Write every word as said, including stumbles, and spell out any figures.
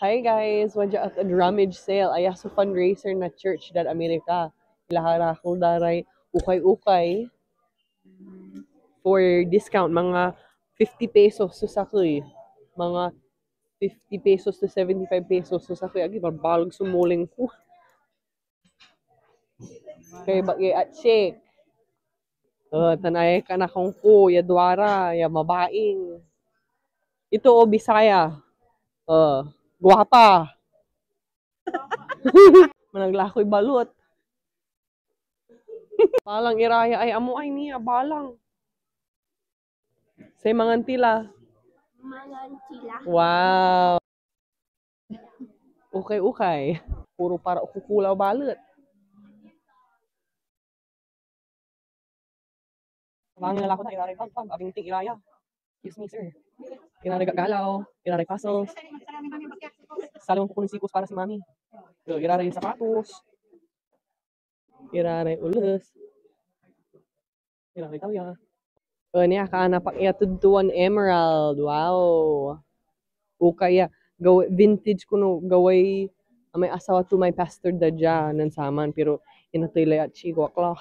Hi guys, wadya ak ed rummage sale. Aya so fundraiser na church dad Amerika. Ilaharakel da ray ukay-ukay for discount, mga fifty pesos so sakey. Mga fifty pesos to seventy-five pesos so sakey. Agi, balbaleg so mulong ko. Kay bagay at check. Uh, tan aya kanakong ko, ya duara, ya mabaing. Ito o Bisaya. Uh, guwapa. Managlakoy balot. Balang iraya ay amo ay niya, balang. Say mangan tila. Mangan tila. Wow. Okay, okay. Puro para kukulaw balet. Mangan ako na iraray pagpag, abing ting iraya. Excuse me, sir. Iraray gagalaw, iraray puzzles. Salong ko ng sipos para si mami. So, iraray sapatos. Iraray ulos. Iraray tawya. O, ni akaanap ak ya tudtuan emerald. Wow. O kaya, gawa, vintage ko no, gaway, amay asawa to may pastor da dia, nen saman, pero inatey lay atsi ko ak la.